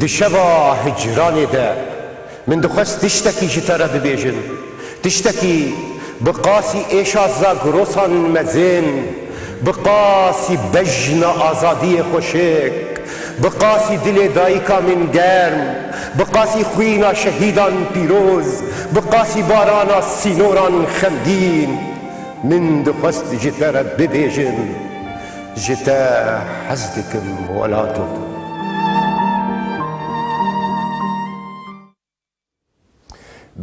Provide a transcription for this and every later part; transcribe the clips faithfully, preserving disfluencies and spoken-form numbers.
Di şeva hicranê de min dixwest tiştekî ji te re bibêjim. Tiştekî bi qasî êşa zagrosan mezin, bi qasî bejna azadiyê xweşik, bi qasî dilê dayika min germ, bi qasî xwîna şehîdan pîroz, bi qasî barana sînoran xemgîn, min dixwest ji te re bibêjim. Ji te hez dikim welato.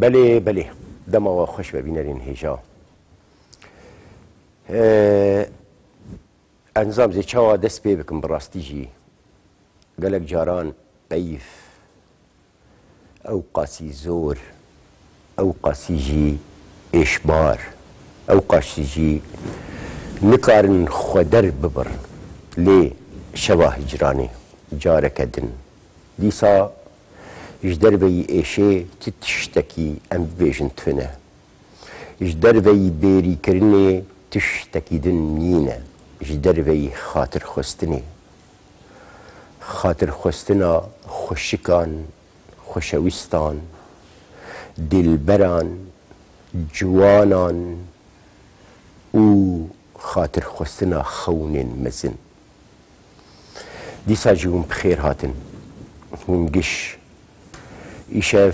Belê, belê. Dema we xweş be bînerên hêja. Ee, ez nizam zê çawa dest pê bikim bi rastî jî. Gelek caran peyv ew qasî zor, ew qasî jî êşbar, ew qasî jî nikarin xwe der bibirin. Lê şeva hicranê careke din. Dîsa ji derveyî êşê ti tiştekî em bibêjin tune. Ji derveyî bêrîkirinê tiştekî din nîne. Ji derveyî xatirxwestinê. Xatirxwestina xweşikan, xweşewîstan, dilberan, ciwanan û xatirxwestina xewnên mezin. Dîsa jî hûn bi xêr hatin. Hûn giş. Îşev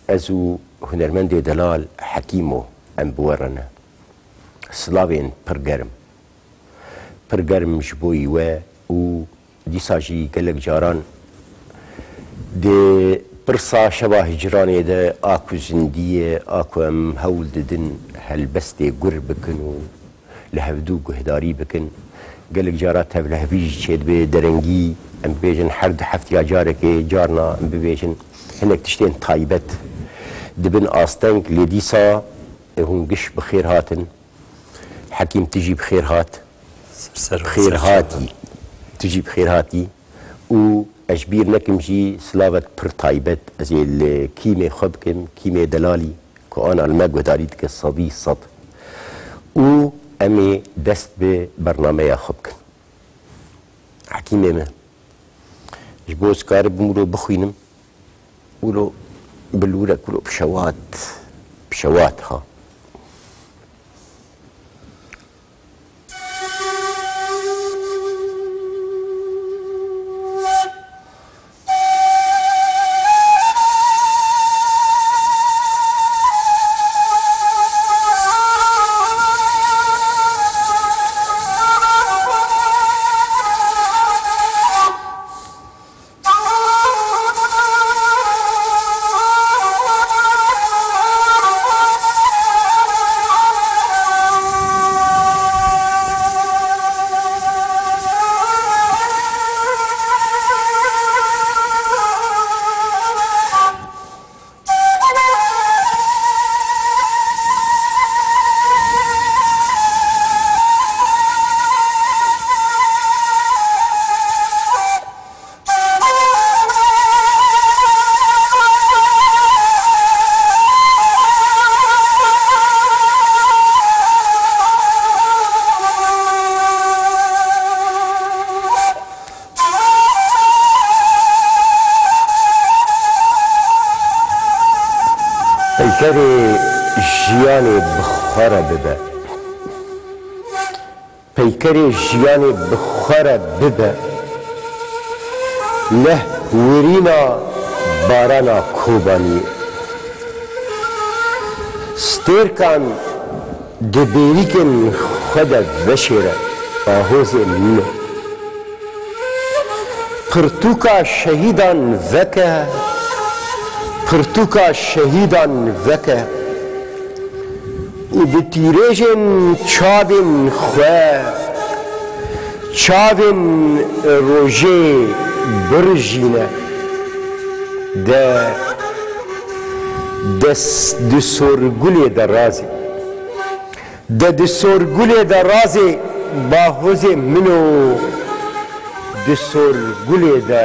ez û hunermendê delal Hekîmo em bi we re ne. Silavên pir germ. Pir germ ji bo we û dîsa jî gelek caran di pirsa şeva hicranê de a ku zindî ye, a ku em hewl didin helbestê gur bikin û li hevdû guhdarî bikin. Gelek cara tevlihevî jî çêdibe, derengî, em bibêjin her du heftiya carekê, carna em bibêjin hinek tiştên taybet dibin asteng, lê dîsa, e, hûn giş bi xêr hatin. Hekîm, tu jî bi xêr hat. Ser ser Bi xêr ser ser. Hatî. Tu jî bi xêr hatî. Û ez ji bîr nekim jî silavet pir taybet ez ê li kîmê xwe bikim, kîmê delalî ku ana li me guhdarî dike sedî sed. Û em ê dest bi bernameya xwe bikin. Hekîmê me, ji bo ez karibim wilo bixwînim, wilo bilûrek wilo bi şewat, bi şewat ha. Peykerê jiyanê bi xwe re bibe. Peykerê jiyanê bi xwe re bibe. Leh wirîna barana Kobaniyê. Stêrkan di bêrîkên xwe de veşêre, bahozê min e. Pirtûka şehîdan veke, pirtûka şehîdan veke û bi tîrêjên çavên xwe, çavên rojê birijîne. De, de s-, di sorgulê de razê. De di sorgulê de razê, bahozê min o. Di sorgulê de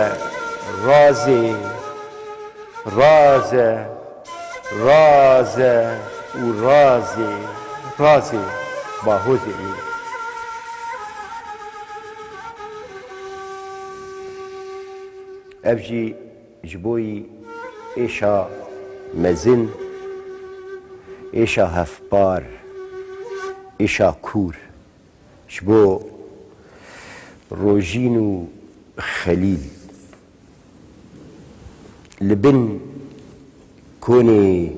razê, raze, raze û razê, razê, bahozê min o. Ev jî Ji bo yî êşa mezin, êşa hevpar, êşa kûr, ji bo Rojîn û Xelîl. Li bin konê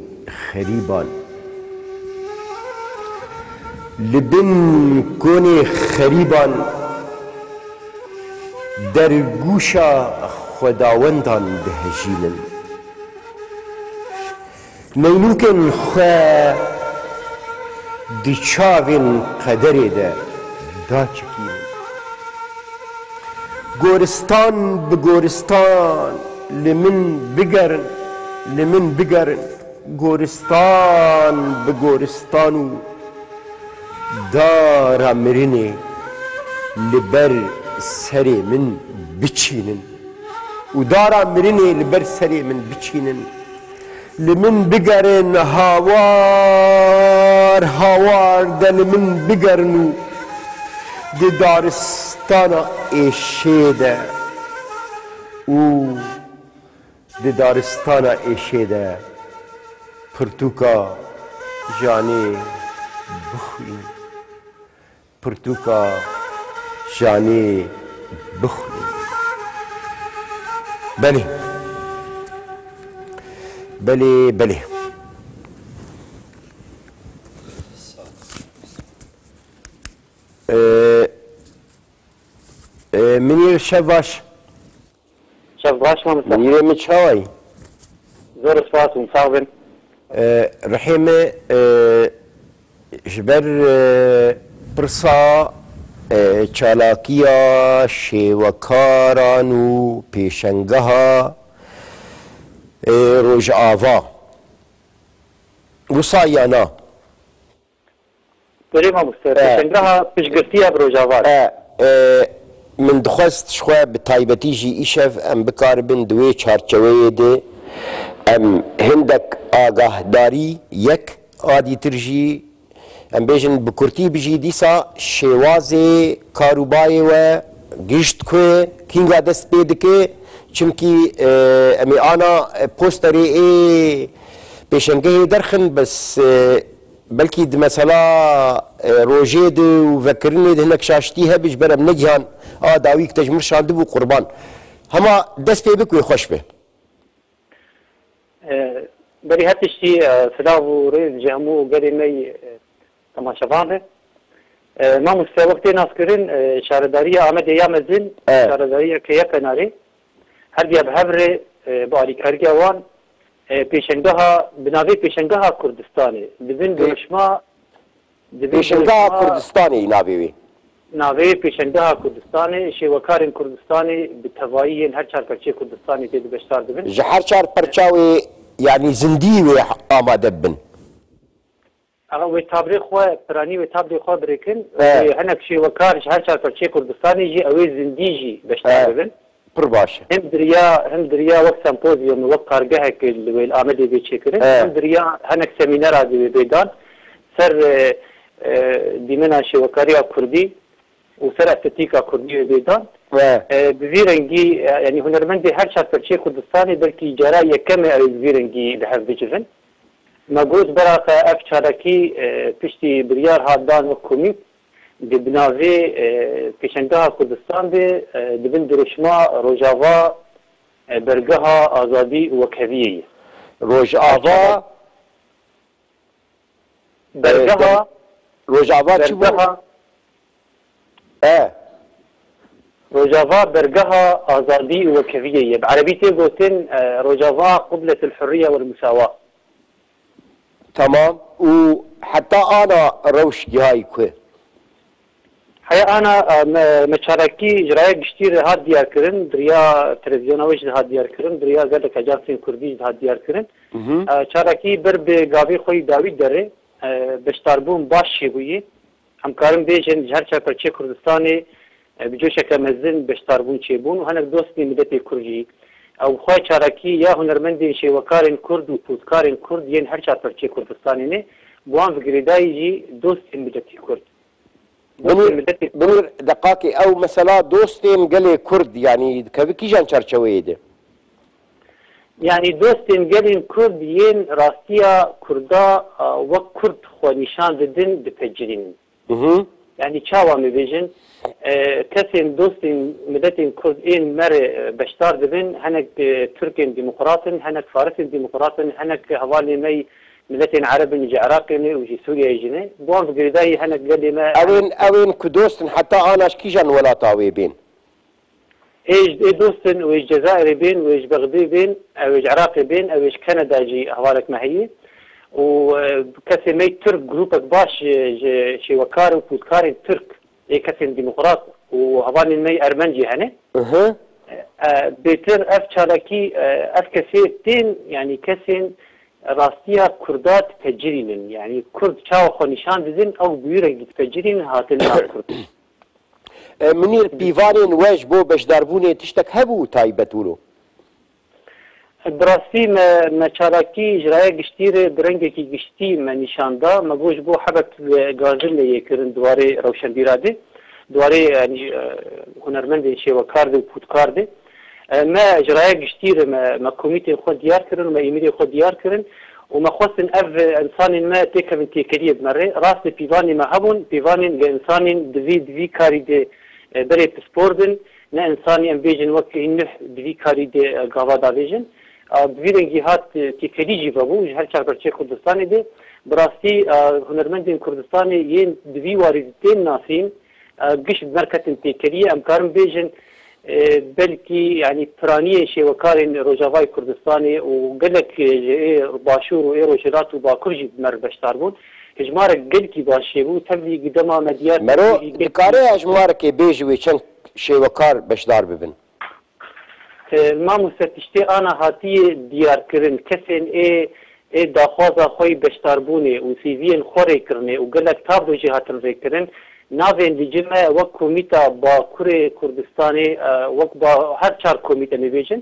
xerîban, li bin konê xerîban dergûşa xwedawendan dihejînin. Neynûkên xwe di çavên qederê de daçikînin. Goristan bi goristan li min bigerin, li min bigerin. Goristan bi goristan û dara mirinê li ber serê min biçînin û dara mirinê li ber serê min biçînin. Li min bigerin, hawar hawar de li min bigerin û di daristana êşê de û di daristana êşê de pirtûka janê bixwînin. Pirtûka janê bixwîn. Belê. Belê, belê. Ee, e, Minîr, şev baş. Şev baş, mamoste. Mîrê min, çawa yî? Zor spas, hûn sax bin. E, rihê min, e, ji ber, e, pirsa, e, çalakiya şêwekaran û pêşengeha, e, Rojava. Wisa ya na? Belê mamoste, e, pêşengeha piştgirtiya bi Rojava re. E, e, min dixwest ji xwe bi taybetî jî îşev em bikaribin di wê çarçeweyê de em hindek agahdarî yek a dîtir jî em bêjin bi kurtî bijî dîsa şêwazê karûbayê we gişt ku kînga dest pê dike, çimkî, e, em ê ana, e, posterê ê pêşengehê derxin, bes, e, Belkî di mesela, e, rojê de û vekirinê de hinek şaştî hebe, ji ber em negihan a dawî ku te ji min şandibû qurban. Hema dest pê bik wê xweş be. E, berî her tiştî, e, silav û rêz ji hemû gelê me yî, e, temaşevan re. E, mamoste, wextê naskirin, e, şaredariya Amedê ya mezin, e, şaredariya Keye Penarê, her diya bi hev re, e, bi alîkariya wan, e, pêşengeha, bi navê Pêşengeha Kurdistanê, di bin Pê-, dirûşma, di bin Pêşengeha dirûşma Kurdistanê navê wê. Navê Pêşengeha Kurdistanê, şêwekarên Kurdistanê bi tevayî yên her çar perçeyê Kurdistanê tê de beşdar dibin. Ji her çar perça wê, yanî zindî wê amade bibin. Ev wê tabrê xwe, piranî wê tabrê xwe birêkin. E. Wê hinek şêwekar ji her çar perçeyê Kurdistanê jî ew ê zindî jî beşdar, e, bibin. Pir baş e. Him diriya, him diriya wek sempozyum, wek kargehek li wê li Amedê bê çêkirin. E. Him diriya hinek semînera dê wê bê dan ser, e, e, dîmena şêwekariya kurdî û ser estetîka kurdî wê bê dan. E. E, bi vî rengî, e, yanî hunermendê her çar perçeyê Kurdistanê belkî cara yekem e ew ê bi vî rengî li hev bicivin. Me got, beraxe ev çalakî, e, piştî biryar hat dan wek komît, di binavê, e, Pêşengeha Kurdistan de, e, di bin dirûşma Rojava, e, Bergeha Azadî û Wekheviyê ye. Rojava, Bergeha, e, Rojava çi bû? Bergeha, E. Rojava Bergeha Azadî û Wekheviyê ye. Bi erebî tê gotin, e, Rojava Qubletul Hurriye wel Musawa. Tamam. Û heta ana rewş gihayî ku? Heya ana, e, me, me çalakî ji raya giştî re hat diyarkirin, bi riya televîzyona wê jî hat diyarkirin, bi riya gelek ajansên kurdî jî hat diyarkirin. Mhm. E, çalakî ber bi gavê xwe yî dawî derê, e, beşdarbûn baş çêbûyî. Em karin bêjin, ji her çar perçeyê Kurdistanê, e, bi coşeke mezin beşdarbûn çêbûn û hinek dostên miletê Kurd jî, ew xwe çalakî ya hunermendên şêwekarên Kurd û pûtkarên Kurd yên her çar perçeyê Kurdistanê ne, bi wan ve girêdayî jî dostên miletê Kurd. Dostên Binûr, miletê Binûr, deqakê, ew mesela dostên gelê Kurd, yanî dikeve kîjan çarçeweyê de? Yanî dostên gelên Kurd yên rastiya Kurda, e, wek Kurd xwe nîşan didin, dipecirînin. Mhm. Yanî çawa me bêjin, e, kesên dostên miletên Kurd ên me re, e, beşdar dibin, hinek, e, Tirkên demokrat in, hinek Farisên demokrat in, hinek hevalên me yî miletên Ereb in ji Iraqê ne û ji Sûriyeyê jî ne. Bi wan girêdayî hinek gelê me Ew ên, ew ên ku dost in heta ana ji kîjan welata wê bên? Ê ji, ê dost in, wê ji Cezayirê bên, wê ji Bexdê bên, ew ê ji Iraqê bên, ew ê ji Kanada jî hevalek me heye. Û, e, kesê me yî Tirk, grûpek baş ji, ji şêwekar û pûtkarên Tirk, ê kesên demokrat û hevalên me yî Ermen jî hene. Mhm. E, bêtir ev çalakî, e, ev kesê tên, yanî kesên rastiya Kurda dipecirînin. Yanî Kurd çawa xwe nîşan didin, ew bi wî rengî dipecirînin hatin nav Kurd. E, Minîr, pîvanên we ji bo beşdarbûnê tiştek hebû taybet wilo? Bi rastî me, me çalakî ji raya giştî re bi rengekî giştî me nîşan da. Me got ji bo hebek, e, gazin lê yê kirin di warê rewşenbîra de, di warê, yanî, e, hunermendên şêwekar de û pûtkar de. E, me ji raya giştî re me, me komîtên xwe diyar kirin û me îmirên xwe diyar kirin û me xwestin ev, e, însanên me têkevin têkeriyê bi me re. Rast e pîvanê me hebûn, pîvanên li însanên di vî, di vî karî de, e, berê pispor bin, ne însanî em bêjin wek hîn nuh di vî karî de, e, gava davêjin. E, bi vî rengî hat, e, têkerî jî vebû ji her çar perçeyê Kurdistanê de. Bi rastî, e, hunermendên Kurdistanê yên di vî warî de tên nasîn, e, giş bi me re ketin têkeriyê, em karin bêjin, e, belkî, yanî, piraniyên şêwekarên Rojavayê Kurdistanê û gelek, e, ji ê Başûr û ê Rojhilat û Bakur jî bi me re beşdar bûn. Hejmarek gelkî baş çêbû, tevlî dema me diyar Mero, kir, gelkî dikare hejmarekê bê ji wê çend şêwekar beşdar bibin? E, mamoste, tiştê ana hatiye diyarkirin, kesên ê, ê daxwaza xwe yî beşdarbûnê û C V'yên xwe rêkirinê û gelek tablo jî hatin rêkirin, navên li cil me wek Komîta Bakurê Kurdistanê, e, wek ba-, her çar komîte, em ê bêjin,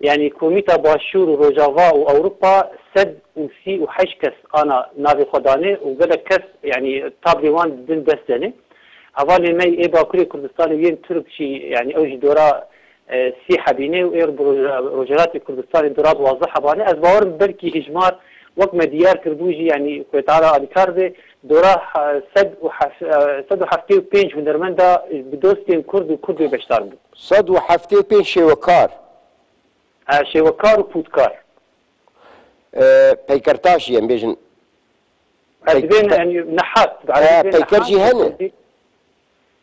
yanî Komîta Başûr û Rojava û Ewropa, sed û sî û heşt kes ana navê xwe danê û gelek kes, yanî tablê wan didin dest denê. Hevalên me ê Bakurê Kurdistanê û yên Tirk jî, yanî ew jî dora, e, sî hebî ne û ê bi Roj-, Rojhilatê Kurdistanê dora duwazdeh hebane. Ez bawer im belkî hejmar wek me diyar kiribû jî, yanî Xwedê Teala alîkar be, dora, e, sed û heft, e, sed û heftê û pênc hunermenda bi dostên Kurd û Kurd wê beşdar bû. Sed û heftê û pênc şêwekar. E, şêwekar û pûtkar. E, peykertaş jî em bêjin. Ez Peyker-, bêjin, yanî nehat, bi e, erebî peyker nehas, jî hene?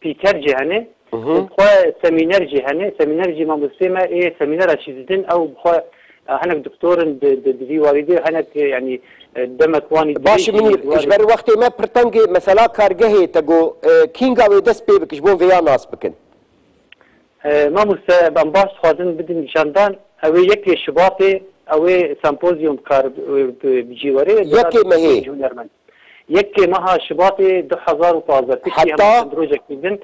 Pîker jî hene. Mhm. Û bi xwe semîner jî hene. Semîner jî mamostê me ê semînera jî didin. Ew bi xwe, e, hinek doktor in di, di, di vî warî de, hinek, e, yanî, e, demek wanî Baş e, dirêj jî Minîr, di warî ji ber wextê me pir teng e, mesela kargehê te got, e, kînga wê dest pê bikin, ji bo vêya nas bikin. E, mamoste, em baş dixwazin bidin nîşandan. Ew ê yekê Şibatê, ew ê sempozyum kar bi, bi, bi cî were, Yekê mehê. Hunermend. Yekê meha Şibatê du hezar û pazdeh. Piştî hema Heta? Çend rojek bidin.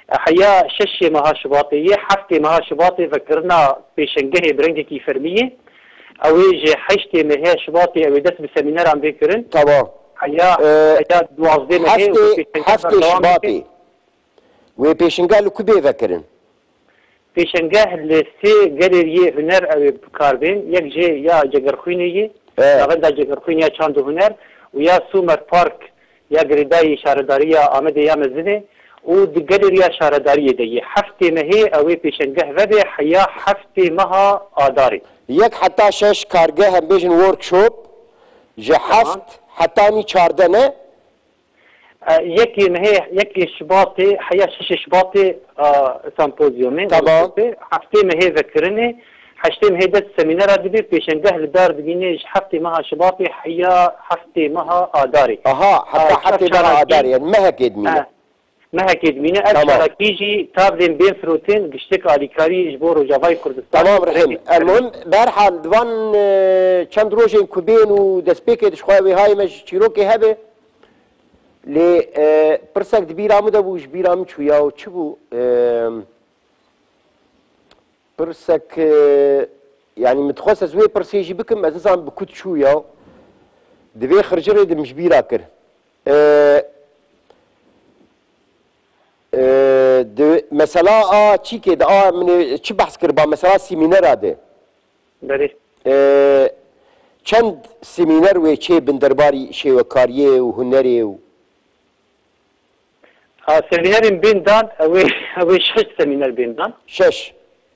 E, heya şeşê meha Şibatê yê, heftê meha Şibatê vekirina pêşengehê bi rengekî fermî yê. Ew ê ji heştê mehê Şibatê ew ê dest bi semîneran bê kirin. Tamam. Heya, Ee, heya duwazdeh mehê û heftê, pêşengeh heftê berdewam Şibatê. Bike. Wê pêşingeh li ku bê vekirin? Pêşengeh li sê galeriyê huner ew ê bi kar bên. Yek jê ya Cegerxwînê yê, E. Navenda Cegerxwîn ya Çand û Huner û ya Sûmer Park ya girêdayî Şaredariya Amedê ya Mezin e û di Galeriya Şaredariyê de yê. Heftê mehê ew ê pêşengeh vebe heya heftê meha Adarê. Yek heta şeş kargeh, em bêjin workshop, ji Tamam. heft heta nî çardeh ne? E, yekê mehê, yekê Şibatê, heya şeşê Şibatê, e, sempozyumê, Tamam. workshopê, heftê mehê vekirinê, heştê mehê dest semînera dibê, pêşengeh li dar dimîne ji heftê meha Şibatê heya heftê meha Adarê. Aha, heta E, heftê meha Adarê, yani mehekê dimîne. E, mehekê dimîne. Ev Tamam. çalakî jî tabdên bên firotên giştek alîkarî ji bo Rojavayê Kurdistanê Tamam, Rihîm. Em hûn, bi her hal, di van, e, çend rojên ku bên û destpêkê dişxwe wê hayê me ji çîrokê hebe. Lê, e, pirsek di bîra min de bû, ji bîra min çû ya û çi bû? E, pirsek, e, yanî min dixwest ez wê pirsê jî bikim, ez nizanim bi ku diçû ya. Di vê xircirê de min ji bîra kir. E, e, di mesela a çîkê de a min ê çi behs kiriba, mesela semînera de. Belê. E, çend semîner wê çê bin derbarî şêwekariyê û hunerê û Ha, semînerên bên dan, ew ê, ew ê şeş semîner bên dan. Şeş.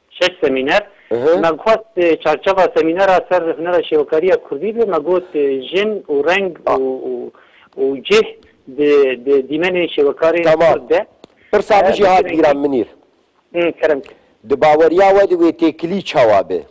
Şeş semîner. Hı hı. Me xwest, e, çarçeva semînera ser hunera şêwekariya kurdî be, me got, e, jin û reng A. û, û, û cih di, di dîmenê şêwekarê Tamam. kurd de. Pirsa E, min jî bi hat vî bîra rengî. Minîr. Hı, kerem. Di baweriya we de wê têkilî çawa be?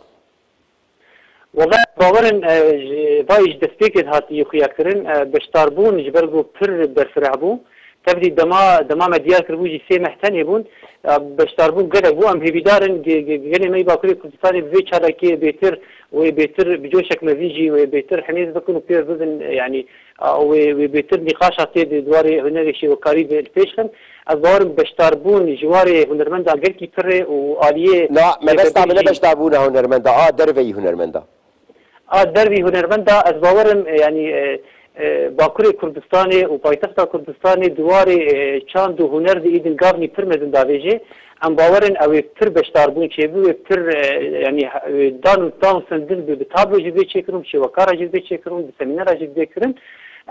Wele bawer in, e, ji, vayî ji destpêkê hatî xuyakirin, e, beşdarbûn ji ber ku pir berfireh bû. Tevdî dema, dema me diyar kiribû jî sê meh tenê bûn. E, beşdarbûn gelek bû. Em hêvîdar in ge-, ge-, gelê me yê Bakurê Kurdistanê bi vê çalakiyê bêtir, wê bêtir bi coşek mezin jî wê bêtir henêz bikin û pêr bibin, e, yanî, A, wê, wê bêtir nîqaşa tê di warê hunerê şêwekarî de li pêş xin. Ez bawerim beşdarbûn ji warê hunermenda gelkî pir e û aliyê Na, mebesta min ne rêvebirî jî beşdarbûna hunermenda, a derveyî hunermenda. A dervî hunermenda, ez bawerim, e, yanî, e, e, Bakurê Kurdistanê û paytexta Kurdistanê di warê, e, çand û huner de îdin gavnî pir mezin davêje. Em bawer in ew ê pir beşdarbûn çêbû, wê pir, e, yanî, e, dan û, dan û sendin bi, bi tablo jî bê çêkirin, bi şêwekara jî bê çêkirin, bi semînera jî bê kirin.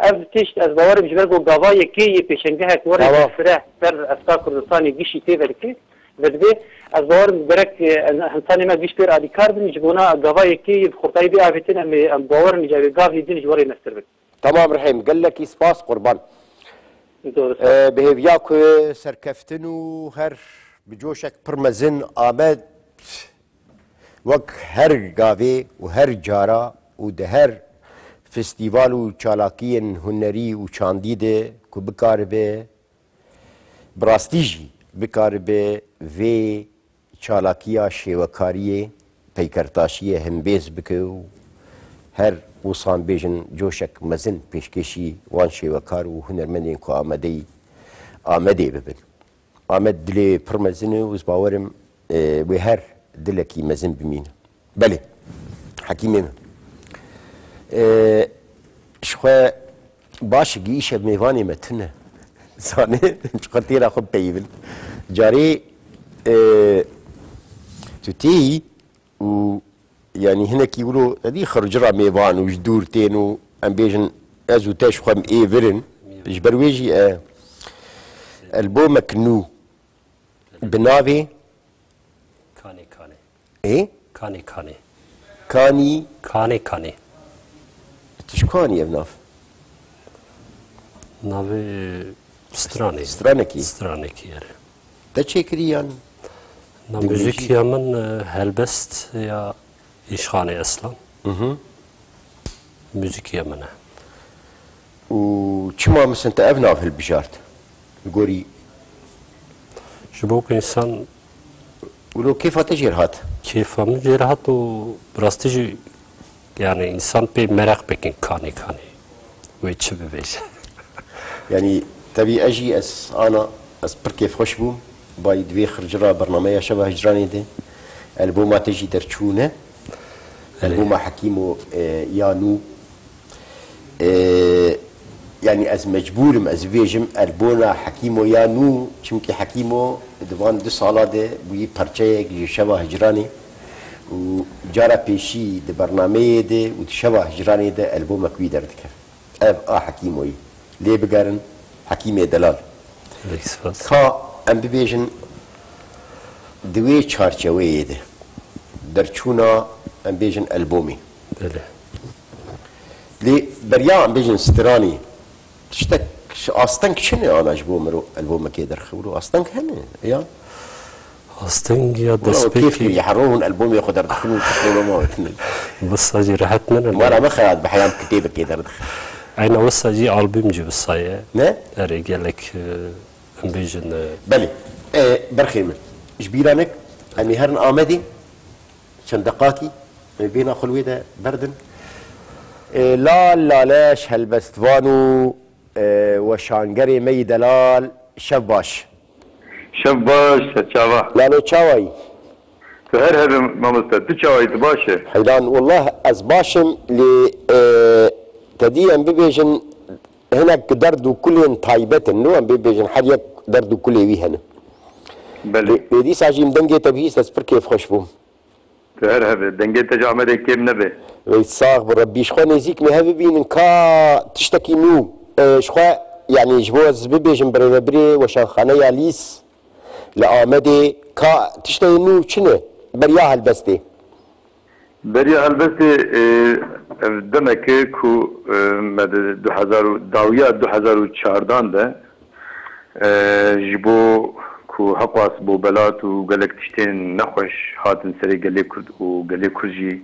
Ev tişt, ez bawer im ji ber ku gava yekê yê pêşengehek were Tamam. berfireh ser Esta Kurdistanê gişî tê vedike, vedibê. Ez bawer im gerek, e, insanê me giş pêr alîkar bin, ji bona gava yekê yê bi xurtayî bê avêtin, em ê, em bawer in ji ew ê gav yê din ji werê mestir bin. Tamam Rihîm, gelekî spas, qurban. Zor spas. Ee, bi hêviya ku serkeftin û her bi coşek pir mezin Amed wek her gavê û her cara û di her festîval û çalakiyên hunerî û çandî de ku bikaribe, bi rastî jî bikaribe vê çalakiya şêwekariyê, peykertaşiyê hembêz bike û her wisan bêjin coşek mezin pêşkêşî wan şêwekar û hunermendên ku amadeyî Amedê bibin. Amed dilê wê pir mezin e û ez bawer im, e, wê her dilekî mezin bimîne. Belê. Hekîmê min. E, ji xwe baş e, îşev mêvanê me tune. Zanê, ji xwe têra xwe bipeyivin. Carê, e, tu têyî û, yanî, hinekî wilo, edî xircira mêvan û ji dûr tên û em bêjin ez û te ji xwe em ê vir in. Ji ber wê jî, e, elbomek nû bi navê Kanê kanê. Ê? Kanê kanê. Kanî? Kanê kanê. Tu ji ku anî ev nav? Navê stranê. Stranekî? Stranekî, erê. Te çêkirî yan? Na, muzîkiya min, e, helbest ya Îşxanê Eslan. Mhm. Muzîkiya min e. Û çima misin te ev nav hilbijart? Li gorî Ji bo ku însan Wilo kêfa te jê re hat? Kêfa min jê re hat û bi rastî jî, yani, însan pê meraq bikin kanê kanê. Wê çi bibêje? Yanî, tevî ez jî ez ana, ez pir kêfxweş bûm. Bayî di vê xircira bernameya Şeva Hicranê de. Elboma te jî derçûne. Erê. Elboma Hekîmo, e, ya nû. E, yanî ez mecbûr im, ez bibêjim, elboma Hekîmo ya nû, çimkî Hekîmo di van du sala de bûyî parçeyek ji Şeva Hicranê û cara pêşî di bernameyê de û di Şeva Hicranê de elbomek wî derdikeve. Ev a Hekîmoyî. Lê bigerin Hekîmê Delal. Gelek spas. Ka em bibêjin di wê çarçeweyê de derçûna, em bêjin, elbomê. Belê. Lê beriya em bêjin stranê, tiştek, asteng çi ne ana ji bo miro elbomekê derxe? Wilo asteng hene, ya? Asteng ya Wala destpêkê. Kêf kiriye, her hûn elbomê xwe derdixin û problema we tune. Wisa jî rehet nene. Mala me xeya dibe heyam kitêbekê derdixin. Eyna wisa jî albûm jî wisa ye. Ne? Erê, gelek, e, em bêjin, e, Belê. E, berxê min. Ji bîra nek, em ê herin Amedê, çend deqakî, em ê bêhna xwe li wê de berdin. E, Lal Laleş helbestvan û, e, weşangerê me yî delal, şev baş. Şev baş, serçava. Lalo, çawayî? Tu her hebî mamoste, tu çawayî, tu baş e? Heyran, wallah ez baş im, lê, e, te dî em bibêjin, hinek derd û kulên taybet in, no, em bibêjin her yek derd û kulê wî hene. Belê. Lê, lê dîsa jî min dengê te bihîst, ez pir kêfxweş bûm. Tu her hebe. Dengê te ji Amedê kêm nebe. Wey sax bi Rebbî. Ji xwe nêzîk me hev bibînin ka tiştekî nû, e, ji xwe, yanî ji bo ez bibêjim birêvebirê weşanxaneya Lîs li Amedê ka tiştê nû çi ne beriya helbestê? Beriya helbestê, e, ev demek e ku, e, me di du hezar û dawiya du hezar û çardan de, e, ji bo ku heqwas bobelat û gelek tiştên nexweş hatin serê gelê Kurd û gelê Kurd jî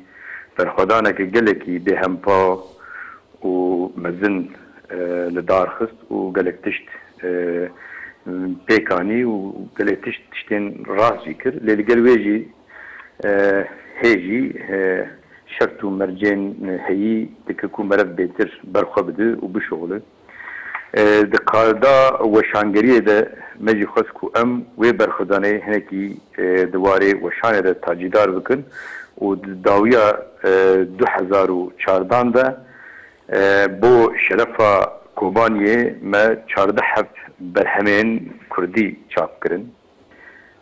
berxwedaneke gelekî bêhempa û mezin, e, li dar xist û gelek tişt, e, pêk anî û gelek tişt, tiştên rast jî kir. Lê li gel wê jî, e, hê jî, e, şert û mercên heyî dike ku meriv bêtir ber xwe bide û bişuxile. E, di qada weşangeriyê de me jî xwest ku em wê berxwedanê hinekî, e, di warê weşanê de tacîdar bikin û di dawiya, e, du hezar û çardan de, e, bo şerefa Kobaniyê me çardeh heb berhemên kurdî çap kirin.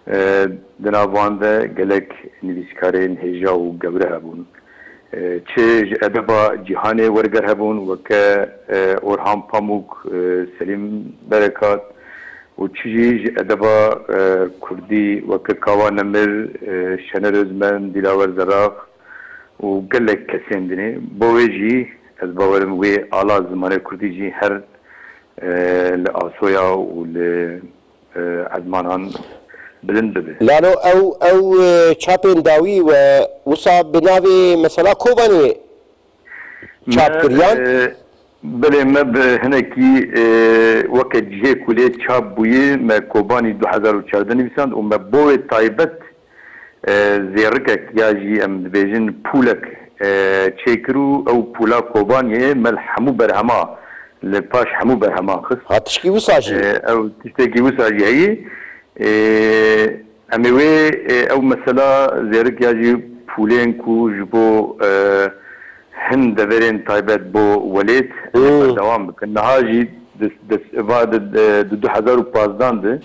E, di nav wan de gelek nivîskarên hêja û gewre hebûn. E, çi ji edeba cîhanê werger hebûn, weke, e, Orhan Pamuk, e, Selîm Berekat û çi jî ji edeba, e, kurdî weke Kawa Nemir, e, Şener Ozmen, Dîlawer Zeraq û gelek kesên dinê. Bo wê jî ez bawerim wê ala zimanê kurdî jî her, e, li asoya û li e, ezmanan bilind bibe. Lalo ew, ew, e, çapên dawî we wisa bi navê mesela Kobanê çap kiriyan? E, belê, me bi hinekî, e, weke cihê ku lê çap bûyî, me Kobanî du hezar û çardeh nivîsand û me bo wê taybet, e, zêrikek ya jî em dibêjin pûlek, e, çêkir û ew pûla Kobaniyê me li hemû berhema, li paş hemû berheman xist. Ha, tişkî wisa jî. E, ew tiştekî wisa jî heyî. E, em ê wê, e, ew mesela zêrik ya jî pûlên ku ji bo, e, hin deverên taybet bo welêt, hmm, berdewam bikin. Niha jî di, di, va di, di, di du hezar û pazdan de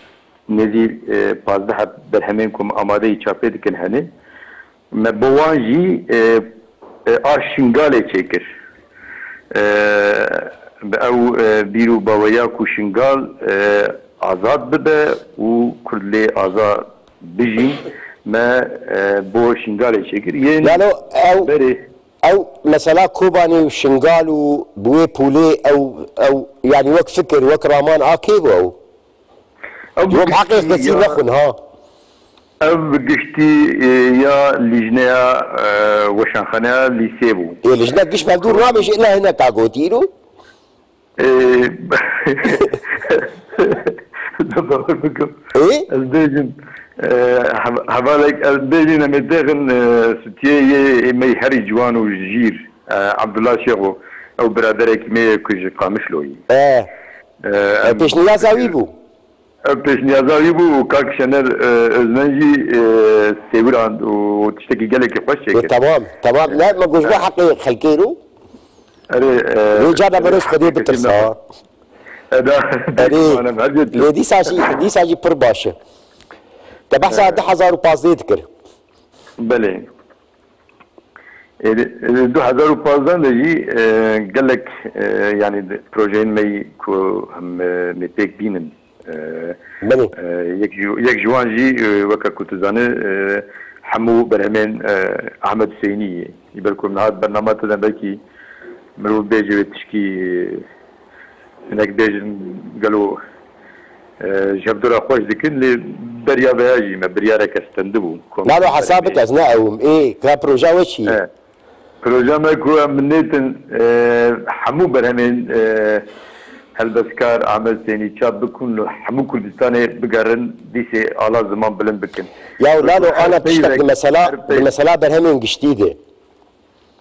nêzî, e, pazdeh heb berhemên ku em amadeyî çapê dikin hene. Me bo wan jî, e, e, a Şingalê çêkir. E, bi ew, e, bîr û baweya ku Şingal, e, azad bibe û Kurd lê azad bijîn, me, e, bo Şingalê çêkir. Yên Lalo ew, berê. Ew mesela Kobanê û Şingal û bi wê pûlê ew, ew, yanî wek fikir, wek raman a kê bû ew? Ew bi Ji bo giştî heqê kesî ya nexwin ha. Ev bi giştî, e, ya lîjneya, e, weşanxaneya lîsê bû. Ê, lijne giş mevdûr nabêje, illa hineka gotî îro? E, bawer bikim. Ê? Ez bêjim, e, hev-, hevalek, ez bêjin em ê têxin, e, stûdyoyê yê, yê me yî herî ciwan û jîr, e, Abdullah Şêxo, ew biraderekî me ye ku ji Qamişlo yî. E. E, Ev em pêşniyaza wî bû. Ev pêşniyaza wî bû û kak Şener, e, Özmen jî, e, sêwirand û tiştekî gelekî xweş çêkir. E, temam, temam. Ne, me got ji bo heqê xelkê ro. Erê, e, Vê cara erê, meroj Xwedê heqê bitirsa. Xwedê. Eda, Erê, dixwanim, her cê tu. Lê dîsa jî, dîsa jî pir baş e. Te behsa E. du hezar û pazdeh dikir. Belê. Ê, di, di du hezar û pazdeh de jî, e, gelek, e, yanî di projeyên me yî ku em, e, me pêk bînin. E, Belê. e, yek ji, yek ji wan jî, e, weke ku tu zanî, e, hemû berhemên, e, Ahmet Hüseyinî yê. Ji ber ku niha di bernama te de belkî mirov bêje wê tişkî, e, hinek bêjin gelo, e, ji hevdû re xweş dikin, lê beriya veya jî me biryareke stendibû. Nalo hesabik ez ne ewim. Ê, ka proja we çi ye? E, proja me ku em binêtin, e, hemû berhemên, e, helbestkar Ahmet Hüseyinî çap bikin û hemû Kurdistanê bigerin, dîsê ala ziman bilind bikin. Ya Lalo, ana tiştek di mesela, di mesela berhemên giştî de.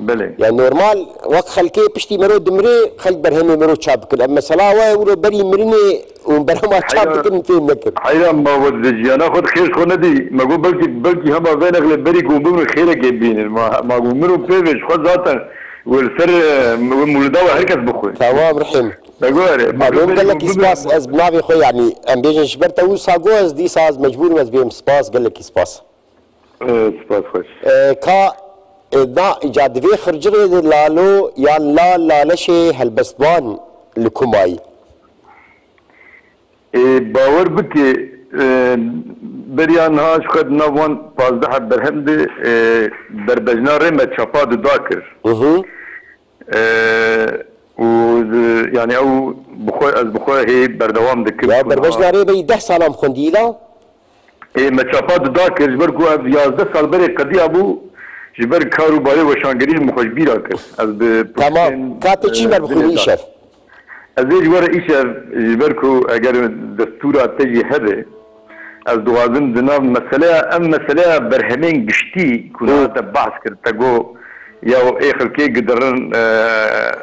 Belê. Yani normal, wek xelkê piştî mero dimire, xelk berhemê mero çap bikin. Em mesela we wilo berî mirinê û berhema çap dikin fêm nekir. Heyran ma we di jiyana xwe de xêr ji xwe nedî. Me got belkî, belkî hema vê nexlê berî ku bimrin xêrekê bînin. Ma, ma got miro pê ve ji xwe zaten we li ser, e, we mûlida we her kes bixwe. Tamam Rihîm. Me got erê. Em gelekî spas, ez bi navê xwe yani em bêjin ji ber te wisa got ez dîsa ez mecbûr im ez bêm spas, gelekî spas. E, spas xweş. E, ka, e, na, îca di vê xircirê de Lalo yan La Laleşê helbestvan li ku mayî? E, bawer bike, e, beriya niha ji xwe di nav wan pazdeh heb berhem de, e, berbejna rê me çapa duda kir. Hı hı. E, û, e, yani ew bi xwe, ez bi xwe hê berdewam dikim. Ya ku berbejna niha rê beyî deh salan xwendî la? Ê, me çapa duda kir, ji ber ku ev yazdeh sal berê qediya bû, ji ber kar û barê weşangerî min xwe ji bîra kir. Ez bi Tamam. Ka tê çi ji me re bixwînî îşev? Ez ê ji we re îşev, ji ber ku eger destûra te jî hebe, ez dixwazim di nav meseleya, em meseleya berhemên giştî ku Hı. niha te behs kir, te got, ya ê xelkê gidirin, e,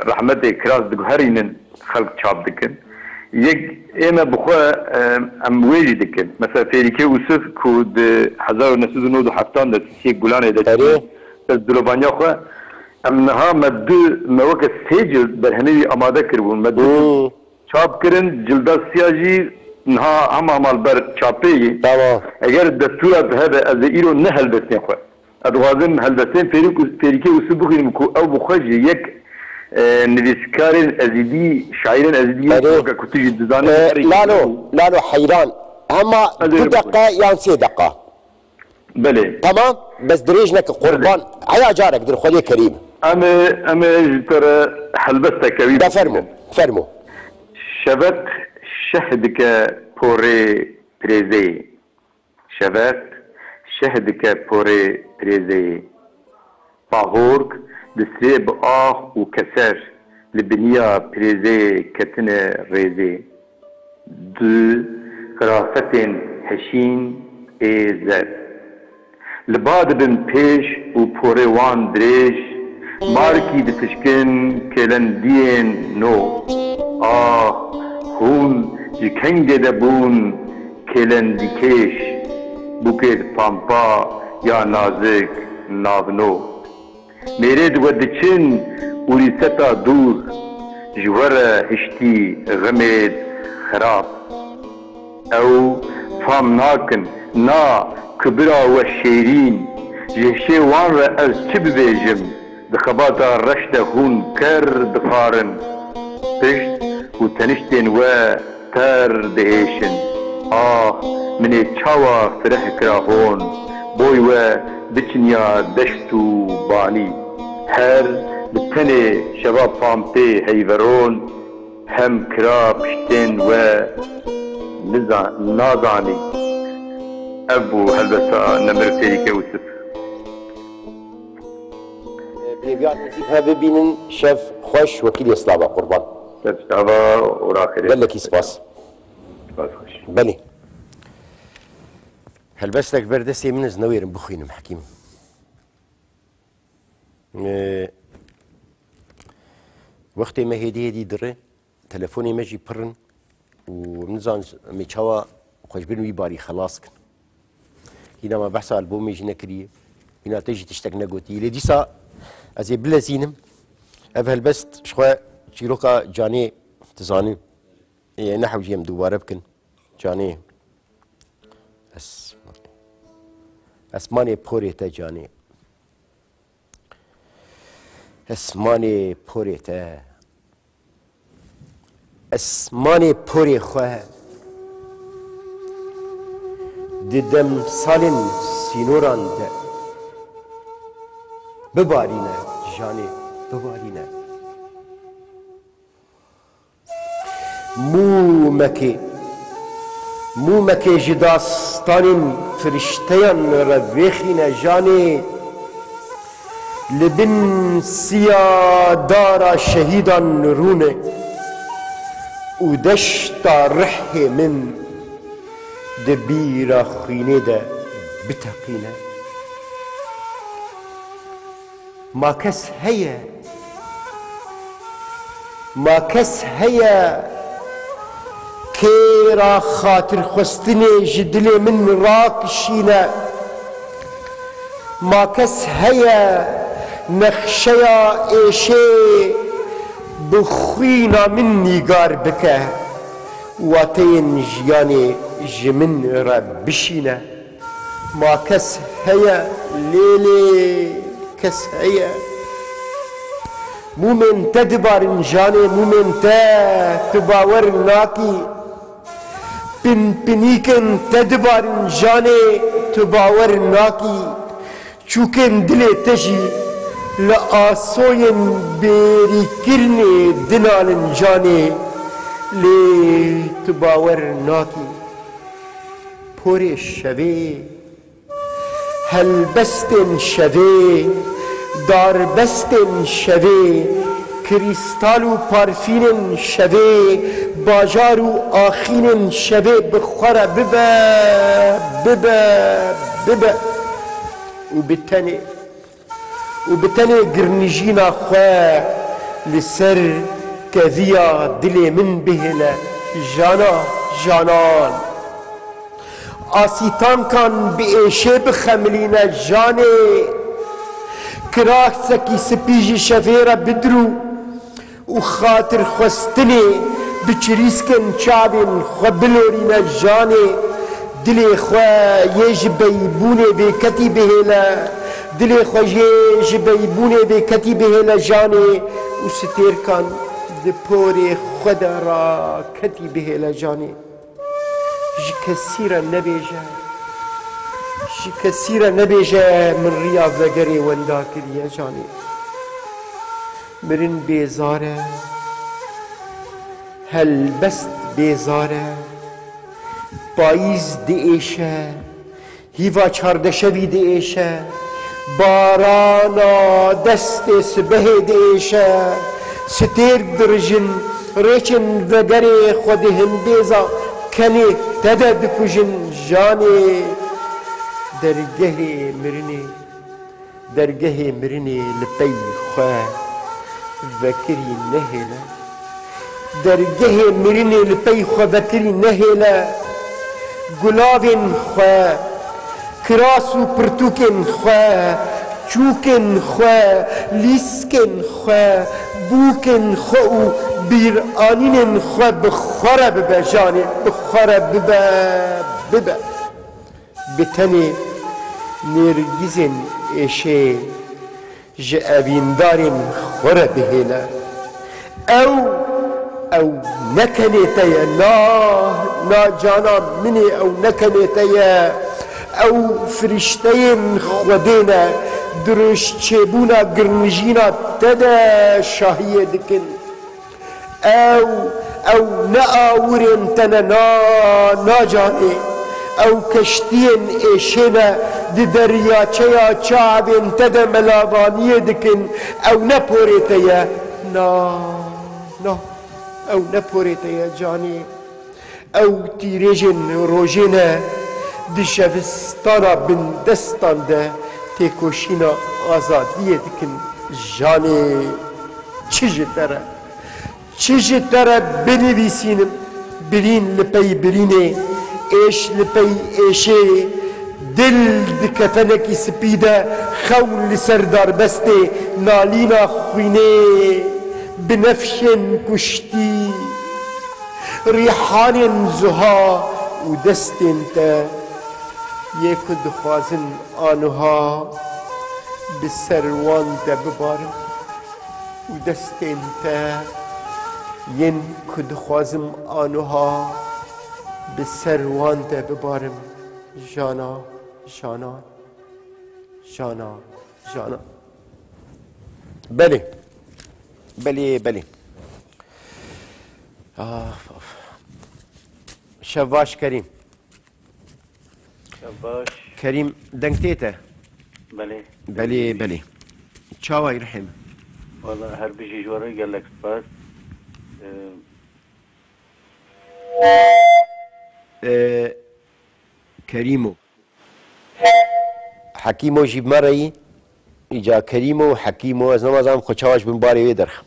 rehmetê kiras diguherînin. Xelk çap dikin. Yek ê me bi xwe, e, em wê jî dikin. Mesela Fêrîkê Ûsif ku di hezar û neh sed û nod û heftan de Sisiyê Gulanê de Erê. Ser dilovaniya xwe, em niha me du, me weke sê cild berhemê wî amade kiribûn. Me du cild Hmm. çap kirin, cilda siya jî niha hema hema li ber çapê ye. Tamam. Eger destûra te hebe, ez ê îro ne helbestên xwe. Ez dixwazim helbestên Fêrîk û, Fêrîkê Ûsû bixwînim ku ew bi xwe jî yek, e, nivîskarên ezîdî, şaîrên ezîdî yek Erê. weke ku tu jî dizanî, E, herî Lalo, Lalo heyran. Hema Ez ê du bixwînim. deqe yan sê deqa? Belê. Tamam, bes dirêj neke Belê. qurban. Heya carek dir Xwedê kerîm. Em ê, em ê ji te re helbesteke wî De fermo, bixwînin. fermo. Şevek şeh dike porê pirêzeyê. Şevek şeh dike porê pirêzeyê. Pahork distirê bi ax û keser li biniya pirêzeyê ketine rêzê. Du xirafetên heşîn ê zer. Li ba dibin pêş û porê wan dirêj, markî difişkin kêlendiyên no. Ah, hûn ji kengê de bûn kêlendîkêş, bûkêt pampa ya nazik navno. Mêrêd we diçin û rîseta dûr, ji we re hiştî ximêd xirab. Ew fam nakin, na, ku bira we şêrîn, ji hişê wan re ez çi bibêjim? Di xebata reş de hûn ker dixwarin. Pişt û teniştên we ter dihêşin. Ah, min ê çawa fireh kira hon, boy we biçiniya deşt û banî. Her bi tenê şeva pampê heyveron, hem kira piştên we niza-, nazanî. Ev bû helbesta Nemir Fêrîkê Ûsif. Bi hêviya nêzîk hev bibînin, şev xweş, wekîlê slava qurban. Şev şava û raxirê. Gelekî spas. Spas xweş. Belê. Helbestek ber destê min, ez newêrim bixwînim, Hekîm. Ee, wextê me hêdî hêdî dire, telefonê me jî pir in û em nizan em ê çawa xwe ji bin wî barî xelas kin. Hîna me behsa albomê jî nekiriye. Hîna te jî tiştek negotî. Lê dîsa ez ê bilezînim. Ev helbest ji xwe çîroka Canê, tu zanî. Ê, nehewcî em dubare bikin. Canê. Esmanê. Esmanê porê te Canê. Esmanê porê te. Esmanê porê xwe di demsalên sînoran de bibarîne Canê, bibarîne. Mûmekê, mûmekê ji dastanên firişteyan re vêxîne Canê, li bin siya dara şehîdan rûne û deşta rihê min di bîra xwînê de biteqîne. Ma kes heye? Ma kes heye kêra xatirxwestinê ji dilê min rakişîne? Ma kes heye nexşeya êşê bi xwîna min nîgar bike, wateyên jiyanê ji min re bişîne? Ma kes heye, lê lê kes heye. Mûmên te dibarin canê, mûmên te tu bawer nakî. Pinpinîkên te dibarin canê, tu bawer nakî. Çûkên dilê te jî li asoyên bêrîkirinê dinalin canê, lê tu bawer nakî. Porê şevê, helbestên şevê, darbestên şevê, krîstal û parfînên şevê, bajar û axînên şevê bi xwe re bibe, bibe, bibe. Û bi tenê, û bi tenê girnijîna xwe li ser keviya dilê min bihêle, jana, janan. Asîtankan bi êşê bixemilîne janê. Kirasekî spî ji şevê re bidrû û xatirxwestinê bi çirîskên çavên xwe bilorîne janê. Dilê xwe yê ji beybûnê vêketî bihêle. Dilê xwe yê ji beybûnê vêketî bihêle janê û stêrkan di porê xwe de raketî bihêle janê. Ji kesî re nebêje, ji kesî re nebêje min riya vegerê wenda kiriye canê. Mirin bêzar e, helbest bêzar e, payîz diêşe, hîva çardeşevî diêşe, barana destê sibehê diêşe, stêrk dirijin, rêçên vegerê xwe di hindêza kenê te de dikujin janê. Dergehê mirinê, dergehê mirinê li pey xwe vekirî nehêle. Dergehê mirinê li pey xwe vekirî nehêle. Gulavên xwe, kiras û pirtûkên xwe, çûkên xwe, lîskên xwe, bûkên xwe û bîranînên xwe bi xwe re bibe janê, bi xwe re bibe, bibe. Bi tenê nêrgizên êşê ji evîndarên xwe re bihêle. Ew, ew ne kenê te ye, na, na cana min ê, ew ne kenê te ye. Ew firîşteyên Xwedê ne, dirûşçêbûna girnijîna te de şahiyê dikin. Ew, ew ne awirên te ne, na, na canê. Ew keştiyên êşê ne, di deryaçeya çavên te de melavaniyê dikin. Ew ne porê te ye. Na, na. Ew ne porê te ye canê. Ew tîrêjên rojê ne, di şevistana bindestan de têkoşîna azadiyê dikin janê. Çi ji te re? Çi ji te re binivîsînim? Birîn li pey birînê, êş li pey êşê, dil di kefenekî spî de, xewn li ser darbestê, nalîna xwînê, binefşên kuştî, rîhanên zuha û destên te, yê ku dixwazin aniha bi ser wan de bibarin. Û destên te yên ku dixwazim aniha bi ser wan de bibarim, jana, jana, jana, jana. Belê. Belê, belê. Ah, of. Şev baş Kerîm. Şev baş. Kerîm, deng tê te? Belê. Belê, belê. Çawa yî rihê min? Wala her bijî ji we re gelek spas. Ee, Ee, Kerîmo. Hekîmo jî bi me re yî. Îca Kerîmo û Hekîmo, ez nema zanim xwe çawa ji bin barê wê derxim.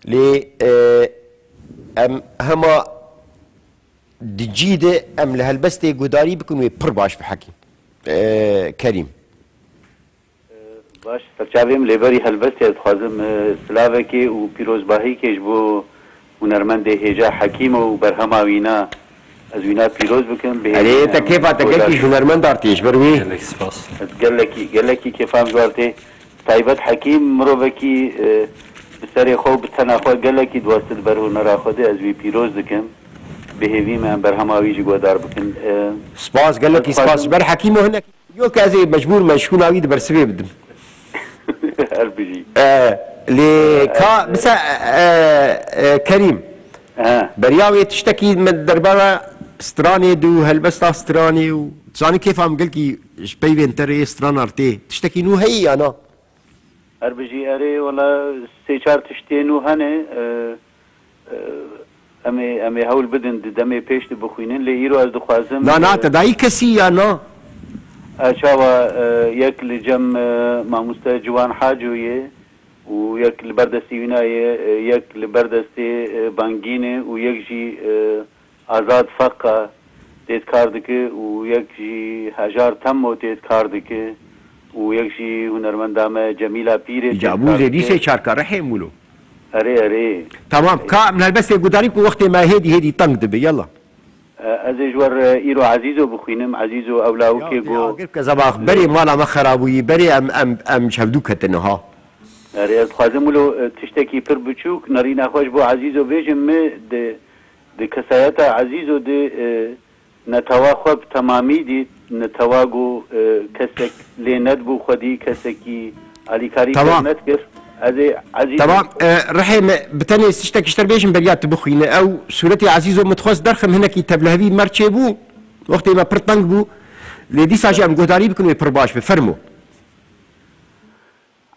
Lê, e, em hema di cî de em li helbestê guhdarî bikin wê pir baş bihekî. E, Kerîm. Baş, serçavê min lêberî helbestê ez dixwazim, e, silavekê û pîrozbahîkê ji bo hunermendê hêja Hekîmo û berhema wîna, Ez wîna pîroz bikim. Erê, te kêfa te gelkî ji hunermend artî ji ber wî. Gelek spas. Ez gelekî, gelekî kêfa min ji wan tê. Taybet Hekîm mirovekî, e, bi serê xwe û bi tena xwe gelekî diweste di ber hunera xwe de, ez wî pîroz dikim. Bi hêvî me em berhema wî jî guhdar bikin. E, Spas, gelekî spas. Ji ber Hekîm û hinek yo ke ez ê mecbûr me ji hûna wî di bersivê bidim. Her bijî. E, lê ka, bisa, e, e, Kerîm, He. Beriya wê tiştekî min derbara stranê dû, helbesta stranê û zanî kêfa min gelkî ji peyvên te rê stranar tê. Tiştekî nû heyî ya na? Her bijî erê, wela sê çar tiştê nû hene, e, e, em ê, em ê hewl bidin di demê pêş de bixwînin, lê îro ez dixwazim, Na, na, e, te dayî kesî ya na? E, çawa, e, yek li cem, e, mamoste Ciwan Haco ye, û yek li ber destê wîna ye, e, yek li ber destê, e, Bangîn e û yek jî, e, Azad Fekka tê kar dike û yek jî Hejar Temmo tê kar dike û yek jî hunermenda me Cemîla Pîrê tê Îca bû kar zêdî dike. Sê çar ka rihê mûlo. Erê, erê. Tamam, ka min helbestê gudarî ku wextê me hêdî hêdî teng dibe, yalla. E, ez ê ji we re îro Ezîzo bixwînim. Ezîzo ew lawikê Ya, go. Ya, gir ke zaba berê mala me xerabûyî, berê em, em, em ji hevdû ketine ha. Erê, ez dixwazim wilo, e, tiştekî pir biçûk nerîna xwe ji bo Ezîzo bêjim. Mi di, di kesayeta Ezîzo de, e, netewa xwe bi temamî dît, netewa go, e, kesek lê nedibû xwedî, kesekî alîkarî Tamam. Kir nedikir. Ez ê Ezîz Tamam, e, rihê me bi tenê tiştekî ji te bêjim beriya tu bixwîne. Ew sûretê Ezîzo min dixwest derxim hinekî tevlihevî mer çêbû. Wextê me pir teng bû. Lê dîsa jî em guhdarî bikin wê pir baş be. Fermo.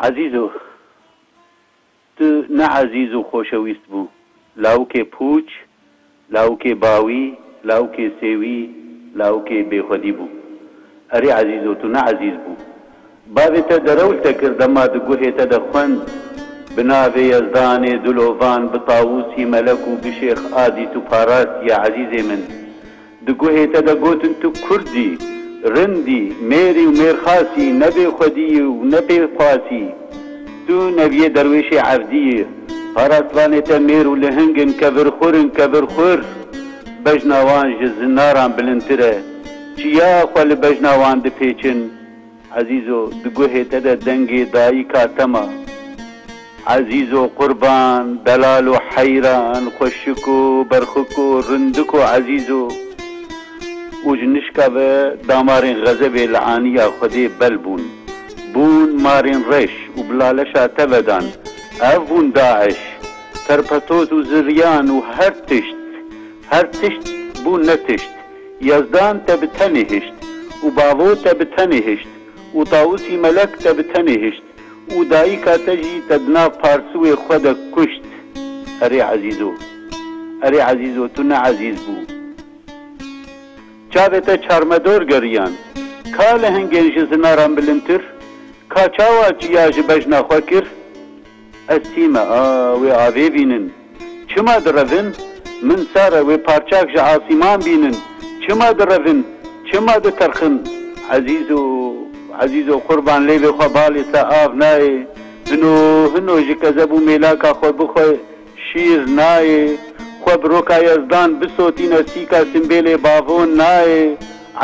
Ezîzo, tu ne ezîz û xoşewîst bû. Lawikê pûç, lawikê bawî, lawikê sêwî, lawikê bêxwedî bû. Erê Ezîzo, tu ne ezîz bû. Bavê te derew li te kir dema di guhê te de xwend, bi navê Yezdanê dilovan, bi Tawûsî Melek û bi Şêx Adî tu parastiye ezîzê min. Di guhê te de gotin tu kurd î, rind î, mêr î û mêrxas î, ne bêxwedî yî û ne pêxwas î. Tu neviyê derwêşê evdî yî. Parastvanê te mêr û lihing in, kevirxwir in, kevirxwir. Bejna wan ji zinaran bilindtir e. Çiya xwe li bejna wan dipêçin. Ezîzo, di guhê te de dengê dayika te ma. Ezîzo qurban, delal û heyran, xweşik û berxik û rindik û ezîzo. Û ji nişka ve damarên xezebê li aniya Xwedê bel bûn. Bûn marên reş û bi laleşa te vedan. Ev bûn Daeş, terpetoz û ziryan û her tişt, her tişt bûn ne tişt. Yezdan te bi tenê hişt û bavo te bi tenê hişt û Tawusî Melek te bi tenê hişt û dayika te jî te di nav parsiwê xwe de kuşt. Erê Ezîzo, erê Ezîzo, tu ne ezîz bû. Çavê te çarmedor geriyan. Ka lehengên ji zinaran bilintir, ka çawa çiya ji bejna xwe kir? Ez tî me, a, wê avê bînin. Çima direvin? Min sar e, wê parçak ji asîman bînin. Çima direvin? Çima diterxin? Ezîzo, Ezîzo qurban lêvê xwe balê te av nayê. Hino, hino ji kezeb û mêlaka xwe bixwe şîr nayê. Xwe bi roka Yezdan bisotîne, sîka simbêlê bavon nayê.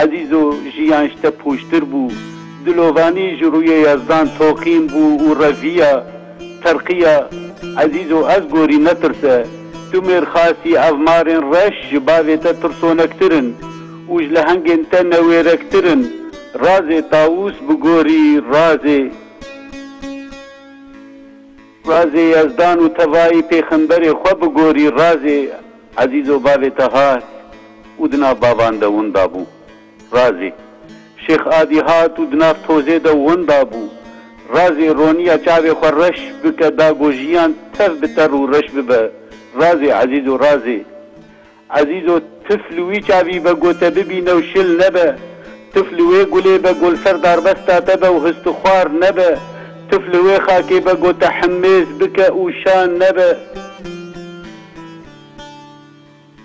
Ezîzo, jiyan ji te pûçtir bû. Dilovanî ji rûyê Yezdan toqîn bû û reviya, terqiya. Ezîzo, ez gorî netirse. Tu mêrxasî, ev marên reş ji bavê te tirsonektir in û ji lehengên te newêrektir in. Razê Tawûs bigorî, razê. Razê Yezdan û tevayî pêxemberê xwe bigorî, razê. Ezîzo, bavê te hat û di nav bavan de winda bû. Razê. Şêx Adî hat û di nav tozê de winda bû. Razê, roniya çavê xwe reş bike, da ku jiyan tev bi te rûreş bibe. Razê Ezîzo, razê. Ezîzo, tif li wî çavî be ku te bibîne û şil nebe. Tif li wê gulê be ku li ser darbesta te be û hist û xwar nebe. Tif li wê xakê be ku te hemêz bike û şan nebe.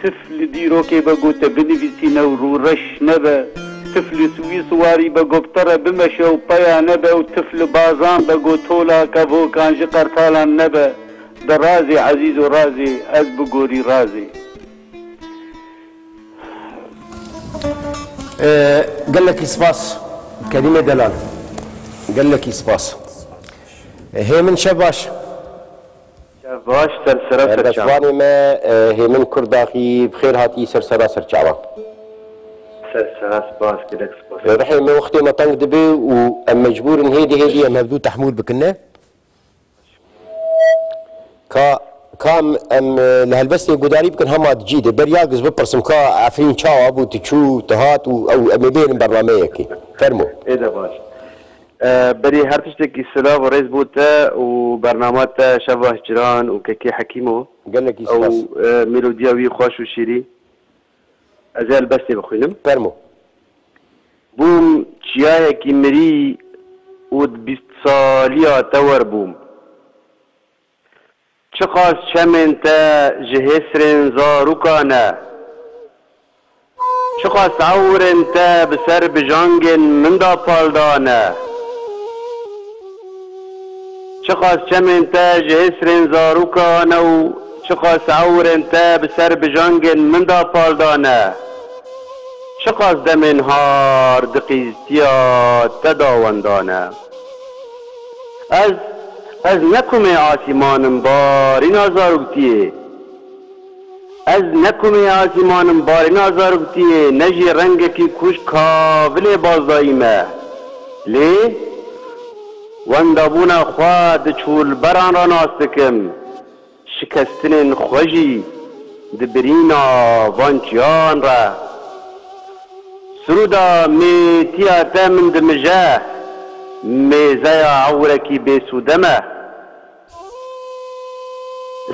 Tif li dîrokê be ku te binivîsîne û rûreş nebe. Tif li wî siwarî be ku bi te re bimeşe û peya nebe û tif li bazan be ku tola kevokan ji qertalan nebe. De razê Ezîzo, razê, ez bigorî razê. Gelekî spas Kerîmê Delal. Gelekî spas. Hêmin, şev baş. Şev baş, ser sera ser çava. Helbestvanê me, e, Hêmin Kurdaxî, bi xêr hatî ser sera ser çavan. Ser sera spas, gelek spas. E, rihê me wextê me teng dibe û em mecbûr in hêdî hêdî em hevdû tehmûl bikin, ne? Ka, ka em, em, e, li helbestê gudarî bikin hema di cî de. Beriya giz bipirsim ka Efrîn çawa bû, tu çû, tu hat û ew em ê bêrin bernameyekê. Fermo. Ê de baş. E, berî her tiştekî silav û rêz bo te û bernama te Şeva Hicran û Kekê Hekîmo. Gelekî spas. Ew, e, melodiya wî xweş û şîrî. Ez ê helbestê bixwînim. Fermo. Bûm çiyayekî mirî û di bîst saliya te wer bûm. Çiqas çemên te ji hêsrên zarokan e. Çiqas ewrên te bi ser bijangên min de pal dane. Çiqas çemên te ji hêsrên zarokan e û çiqas ewrên te bi ser bijangên min de pal dane. Çiqas demên har di qîztiya te de wendane. Ez, ez ne kumê asîman im barîna zaroktiyê. Ez ne kumê asîman im barîna zaroktiyê, ne jî rengekî kûj kavilê bazdayî me. Lê wendabûna xwe di çolberan re nas dikim. Şikestinên xwe jî di birîna van çiyan re. Sirûda mêtiya te min dimije, mêzeya ewrekî bêsûde me.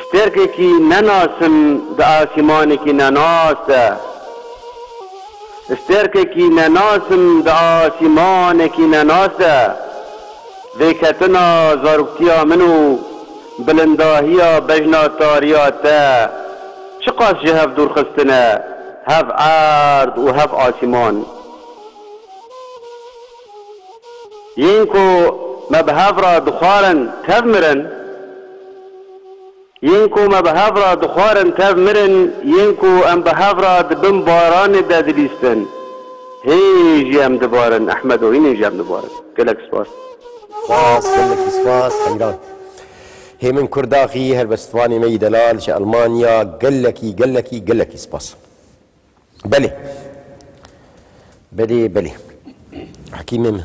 Stêrkekî nenas im di asîmanekî nenas de. Stêrkekî nenas im di asîmanekî nenas de. Vêketina zaroktiya min û bilindahiya bejna tariya te çiqas ji hev dûr xistine, hev erd û hev asîman. Yên ku me bi hev re dixwarin tev mirin, yên ku me bi hev re dixwarin tev mirin, yên ku em bi hev re di bin baranê de dilîstin, hê jî em dibarin, Ehmedo, hînê jî em dibarin. Gelek spas. Spas, gelekî spas, heyran. Hêmin Kurdaxî, helbestvanê me yî delal ji Elmanya, gelekî, gelekî, gelekî spas. Belê. Belê, belê. Hekîmê min.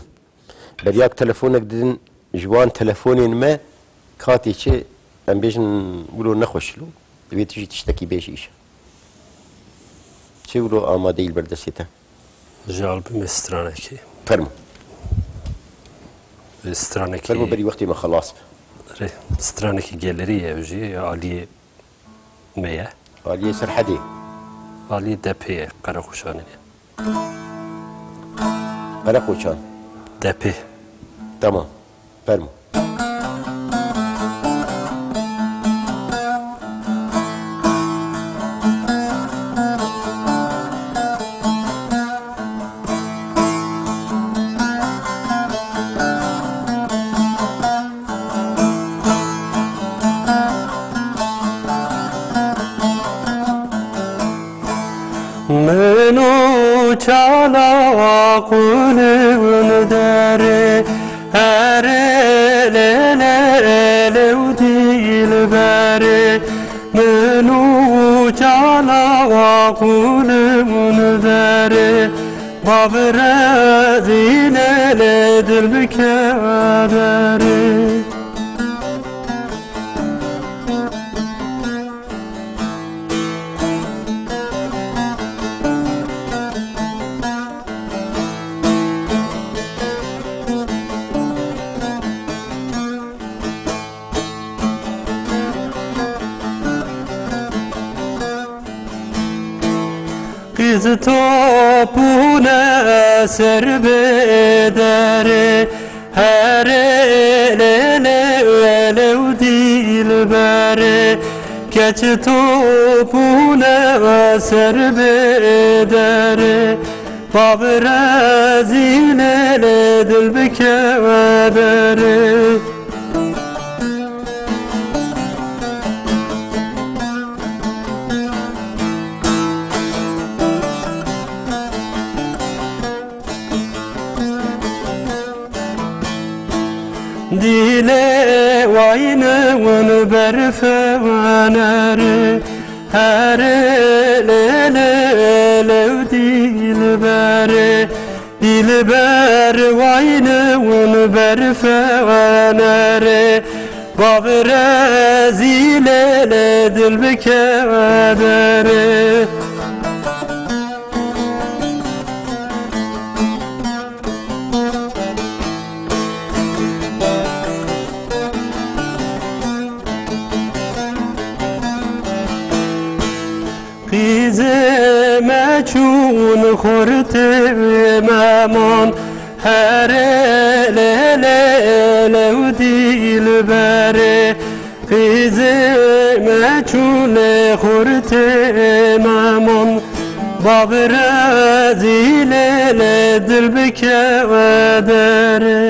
Beriya ku telefonek didin ji wan telefonên me, katê çi, em bêjin wilo nexweş lo, divê tu jî tiştekî bêjî îşa. Çi wilo amadeyî li ber destê te? Ji albûmê stranekê. Fermo. Stranekê. Fermo, berî wextê me xelas be. Rê, stranekî gelerî ye, ew jî aliyê me ye. Aliyê Serhedê. Aliyê Depê ye, Qereqoçanê ye. Qereqoçan. Depê. Tamam. Fermo. Min û çala qulun derê, herê lê lê lê û dilberê. Min û çala qulun derê, babire zîne lê dil bike derê. Qîz topûne ser bê derê, herê lê lê lê û dilberê. Keç topûne ser bê derê, babire zîne lê dil bike derê. Dîlê wayne win berfenere, here lê lê lê û dîlbere. Dîlber wayne win berfenere, bavire zîlê lê dil bikedere. Qîzê me çûn xurtê me man, here lê lê lê û dîlberê. Qîzê me çûne xurtê me man, bavire zîlê lê dil bike derê.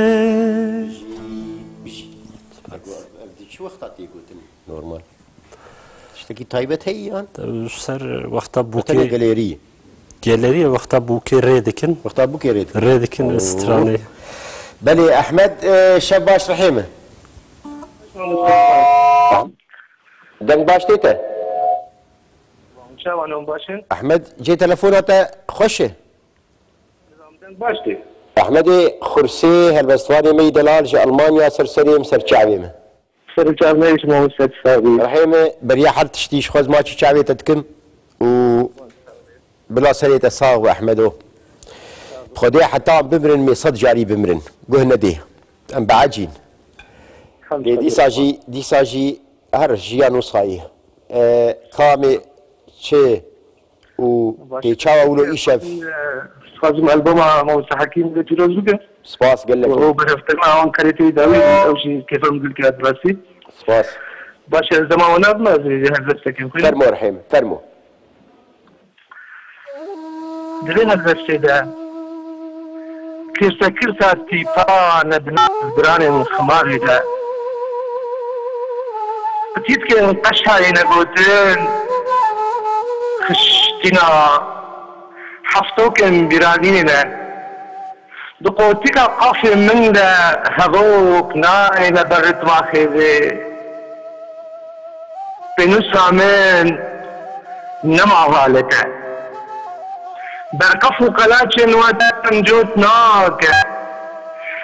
Ev di çi wexta tê gotin? Normal. Tiştekî taybet heye yan? Ji ser wexta Gotinê bûkê, gelêrî. Gelêrî wexta bûkê rê dikin. Wexta bûkê rê dikin. Rê dikin Oo. stranê. Belê, Ehmed, e, şev baş rihê min. Deng baş tê te? Çawa non baş in? Ehmed, cê telefona te xweş e? Nizam deng baş tê. Ehmedê Xursê, helbestvanê me yî delal ji Almanya ser serê min, ser çavê min. Ser çav me ji mamoste sax bî. Rihê min, beriya her tiştî ji xwe ez maçî çavê te dikim û bila serê te sax be Ehmedo. Bi Xwedê heta em bimirin, em ê sed carî bimirin. Guh nedê. Em biecîn. Lê dîsa jî, dîsa jî her jiyan wisa ye. E, tamê çi û tê çawa wilo îşev? Dixwazim alboma Mamoste Hekîm de pîroz bikim. Spas gelek. Û bereftirma Ankarê tê dawî, ew jî kêfa min dil kir rastî. Spas. Baş e, ez dema we nadim, ez ê helbestekê bixwînim. Fermo rihê min, fermo. Di vê helbestê de kirsekirsa tîpa ne di nav biranên ximarê de. Tîpkên qeşayê ne gotin, xiştina heftokên bîranînê ne. Di qotika qafê min de hevok nayêne ber ritma xêzê. Pênûsa min nema halet e. Berqef û qelaçên we derin cot nake.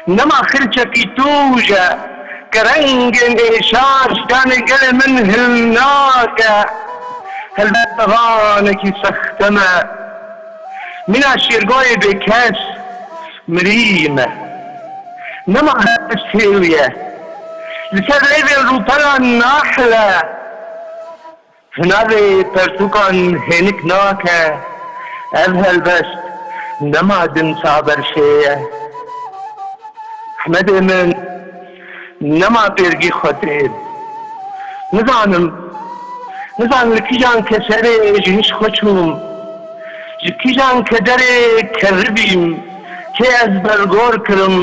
Nema xirçekî tûj e, ke rengên êşar ji danê gelê min hil nake. Helbet evanekî sexte me. Mîna şêrgoyê bêkes mirî me. Nema her kes hêwiye. Li ser rêvên rûpelan nahle. Hinavê pertûkan hênik nake. Ev helbest nema dinsa berşê ye. Ehmedê min, nema pêrgî xwetê. Nizanim, nizanim li kîjan keserê ji hiş xwe çûm. Ji kîjan kederê keribîm, kê ez bergor kirim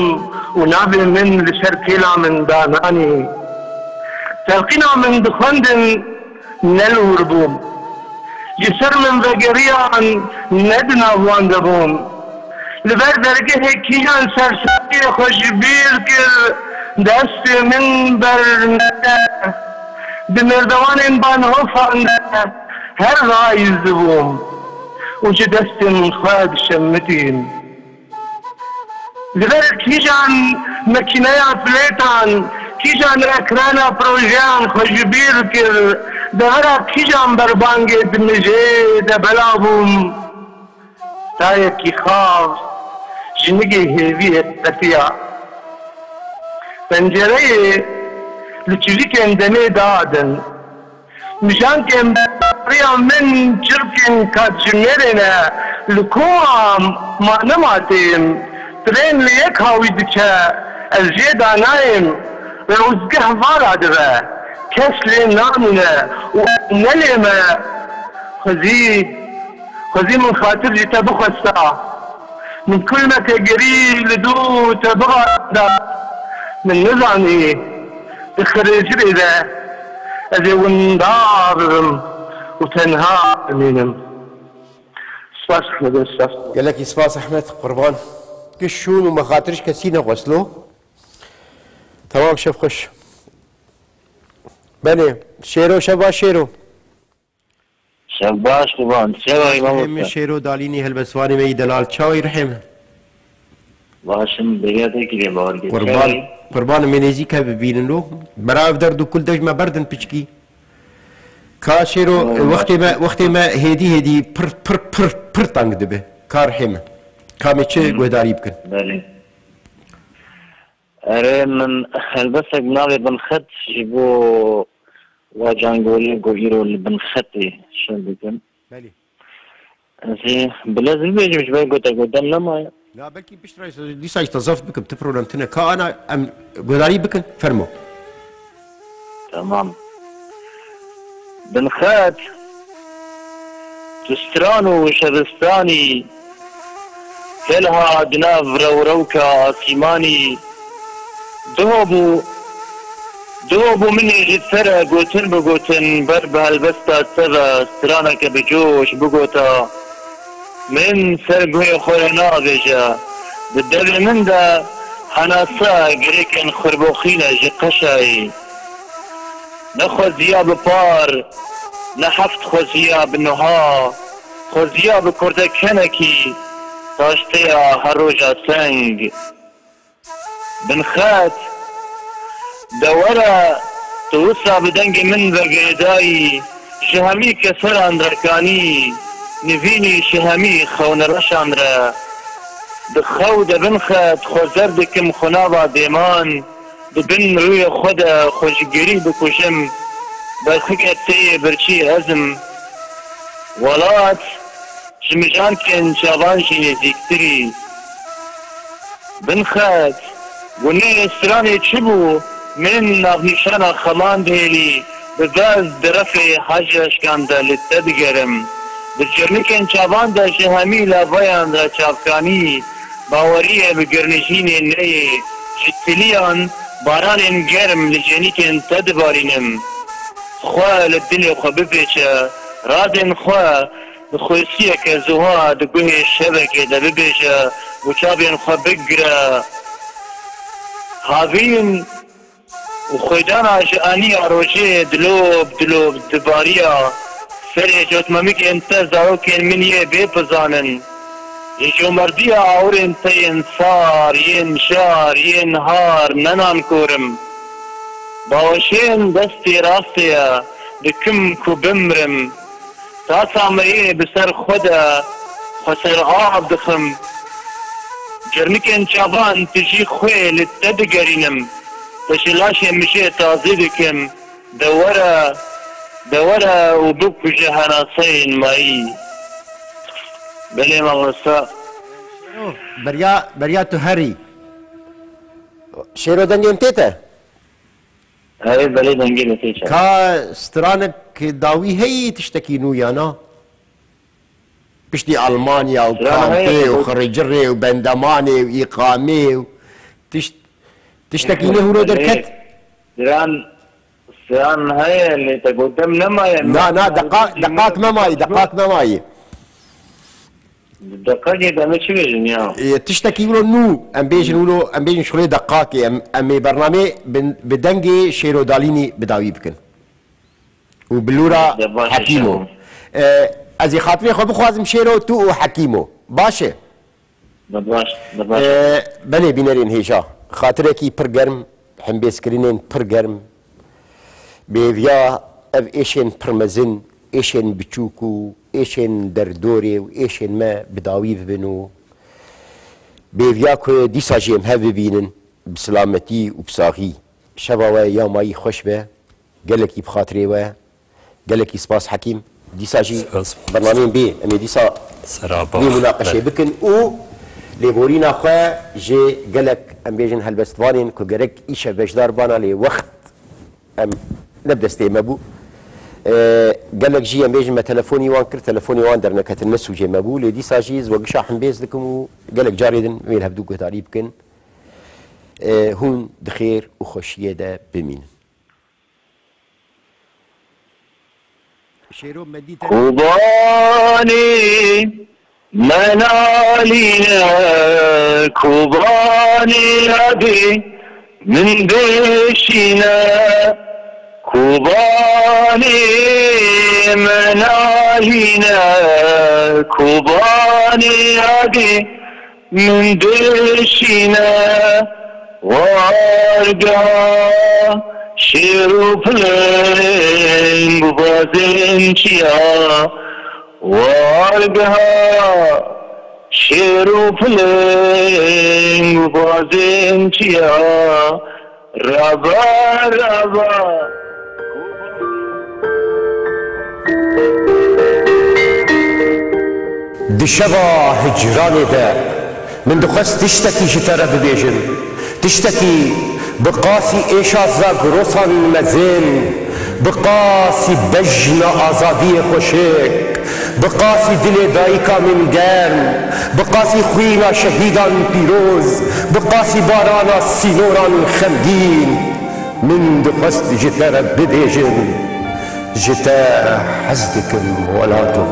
û navê min li ser kêla min dananî. Telqîna min dixwendin, ne li wir bûm. Ji ser min vegeriyan, ne di nav wan de bûm. Li ber dergehê kîjan serseriyê xwe ji bîr kir, destê min bernede. Di mêrdewanên Bahnhofan de her rayî zibûm û ji destên xwe dişemitîm. Li ber kîjan mekîneya plêtan, kîjan ekrana projeyan xwe ji bîr kir, devera kîjan berbangê di mijê de bela bûm. Tayekî xav ji nigê hêviyê qetiya. Pencereyê li çivîkên demê dadin. Mijankên berriya min çirkên katjimêrê ne, li ku ma, ma nema têm, trên li yek hawî diçe, ez jê danayêm, rewzgeh vala dibe, kes lê namîne û ez nelêm e. Xwezî, xwezî min xatir ji te bixwesta. Min kulmeke gerî li dû te bixwesta. Min nizanî di xirêcirê de ez ê winda bibim û tenha bimînim. Spas Ehmed, spas. Gelekî spas Ehmed, qurban. Giş şûn û me xatir ji kesî nexwest lo. Tamam, şev xweş. Belê, Şêro, şev baş Şêro. Şev baş Quban, çawa yî Hemî mamoste? Şêro Dalînî helbestvanê me yî delal, çawa yî rihê me? Baş im, beriya te kirê bawer kir. Qurban, çawa yî? Qurban me nêzîke bibînin lo. Bera ev derd û kul dej me berdin piçkî. Ka Şêro, Qurban wextê me, wextê me hêdî hêdî pir, pir, pir, pir teng dibe. Ka rihê me. Ka me çi Hı. guhdarî bikin? Belê. Erê, min helbestek bi navê Binxet ji bo wa cangoriyê ku îro li Binxetê şil dikim. Belê. Ez ê bi lez bibêjim ji ber ku te got dem nemaye. Ya belkî piştre dîsa jî te zeft bikim, tu problem tune. Ka ana em guhdarî bikin, fermo. Tamam. Binxet, tu stran û şevistanî, kelha di nav rewrewka asîmanî, duho bû, duho bû min ê ji te re gotin bi gotin ber bi helbesta te ve straneke bi coş bigota, min ser guhê xwe re navêje, di devê min de henasa girêkên xurboxî ne ji qeşayî. Ne xweziya bi par, ne heft xweziya bi nuha, xweziya bi kurdek hinekî, taşteya her roja seng. Binxet, de were, tu wisa bi dengê min ve girêdayî, ji hemî keseran re kanî, nivînî ji hemî xewnereşan re. Di xew de Binxet, xwe zer dikim xwe nava dêman, Di bin rûyê xwe de xwe ji gerî bikujim, berxike tê yê birçî ez im. Welat ji mijankên çavan jî nêzîktirî. Binxet, gunê stranê çi bû? Min navnîşana xeman dihêlî, bi bez di refê haj eşkan de li te digerim. Di çirnikên çavan de ji hemî lavayan re çavkanî, Baweriyê bi girnijînê neyê, ji tiliyan baranên germ li cênîkên te dibarînim. Xwe li dilê xwe bipêçe, razên xwe bi xwesiyeke zuha di guhê şevekê de bibêje û çavên xwe bigire. Havîn û xwedana ji aniya rojê dilob dilob dibariya serê cotmemikên te zarokên min yê bê pizanin. Ji comerdiya awirên te yên sar, yên jar, yên har ne nankor im. Baweşên destê rastê ye, dikim ku bimrim. Tasa me yê bi ser xwe de xwe ser av dixim. Cernikên çavan tijî xwê li te digerînim. Te ji laşê mijê tazî dikim. De were, de were û bikuje henaseyên mayî. Belê mamosta. Şêro, beriya, beriya tu herî. Şêro dengên tê te? Erê, belê dengê li tê çav. Ka stranek dawî heyî tiştekî nû ya na? Piştî Almanya û Stran heye, kampê û xiricirê û bendemanê û îqamê û tişt-, tiştekî nê hûro derket? Stran, stran heye, lê te got dem nemaye. Na, na, deqa-, deqak memayî, deqak memayî. Deqekê de me çi bêjin ya? E, tiştekî wilo nû, em bêjin wilo, em bêjin şulê deqakê, em, em ê bernamê bi, bi dengê Şêro Dalînî bi dawî bikin. Û bi lûra De baş e Hekîmo. Şêro. E, ez ê xatirê xwe bixwazim Şêro, tu û Hekîmo. Baş e? De baş, de baş. E, belê bînerên hêja. Xatirekî pir germ, hembêzkirinên pir germ. Bi hêviya ev êşên pir mezin, êşên biçûk û êşên derdorê û êşên me bi dawî bibin û bi hêviya ku dîsa jî em hev bibînin, bi silametî û bi saxî. Şeva we ya mayî xweş be, gelekî bi xatirê we, gelekî spas Hekîm. Dîsa jî Spas. Bernameyên bê, em ê dîsa Seraba. Vê munaqeşê Belê. Bikin û lêborîna xwe ji gelek, em bêjin, helbestvanên ku gerek îşev beşdar bana lê wext em ne bi destê me bû. E, gelek jî em bêjin me telefonî wan kir, telefonê wan derneketin, ne sûcê me bû. Lê dîsa jî ez we gişa hembêz dikim û gelek carê din wê li hevdû guhdarî bikin. E, hûn di xêr û xweşiyê de bimînin. Şêro Medî te Kobanê me nalîne, Kobanê yadê Min bêşîne Kobanê, min nahîne Kobanê yadê. Min dişîne wargeha şêr û piling û bazên çiya. Wargeha şêr û piling û bazên çiya. Rava, rava. Di şeva hicranê de min dixwest tiştekî ji te re bibêjim. Tiştekî bi qasî êşa zagrosan mezin, bi qasî bejna azadiyê xweşik, bi qasî dilê dayika min germ, bi qasî xwîna şehîdan pîroz, bi qasî barana sînoran xemgîn. Min dixwest ji te re bibêjim, ji te hez dikim welato.